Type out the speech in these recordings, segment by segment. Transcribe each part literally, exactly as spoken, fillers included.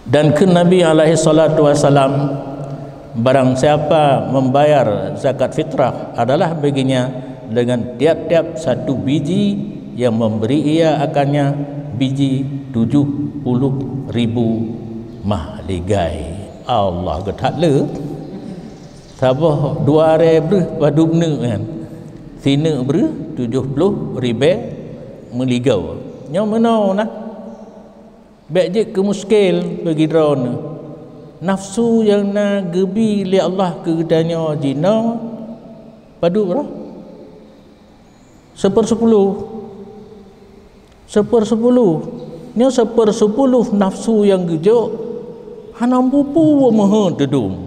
Dan kheun Nabi alaihi salatu wasalam, barang siapa membayar zakat fitrah adalah baginya dengan tiap-tiap satu biji yang memberi ia akannya biji tujuh puluh ribu mahligai. Allah geuthat le. Saboh dua ré breuh padub neuk kan. Sineuk breuh tujoh ploh ribée meuligoe. Nyoe meunoe na. Bék jeuet keu muskil bagi droeneuh. Nafsu nyang na geubi lé Allah keu geutanyoe jinoe padub roh? Seupersepuluh. Seupersepuluh. Nyoe seupersepuluh nafsu nyang geujok hana mupu meuheuet teudum.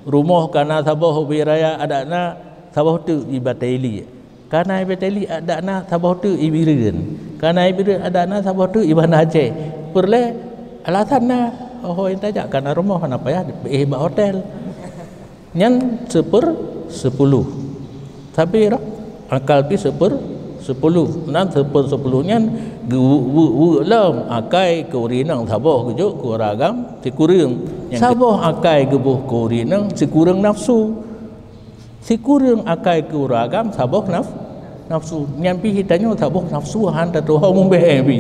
Rumoh kana saboh ubé raya adak na saboh teuk iba Thailand. Kana iba Thailand adak na saboh teuk iba Bireuen. Kana iba Bireuen adak na saboh teuk iba Aceh. Peureulée alasan na, oh, nyang tajak kana rumoh hana payah eh bak hotel. Nyan seupersepuluh. Tapi roh akal pi seupersepuluh. Nan seupersepuluh nyan geuweuek-weuek lom akai keu ureuëng inong saboh geujok keu ureuëng agam sikureueng. Nyang saboh akai geuboh keu ureuëng inong sikureueng nafsu. Sikureueng akai keu ureuëng agam saboh naf-, nafsu. Nyan pi tanyoe saboh nafsu han tatuho mumbeh pi.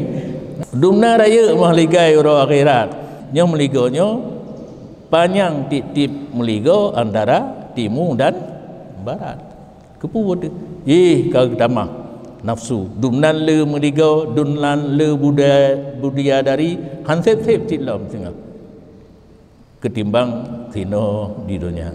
Dumna rayeuk mahligai uroe akhirat. Nyoe meuligoe nyoe panyang tieb-tieb meuligoe antara timu dan barat. Keupeue teuh? Ih, ka geutamah nafsu. Dumnan le meuligoe, dumnan le budaya, budaya dari han seb-seb cit lom singoh. Keutimbang sinoe di donya.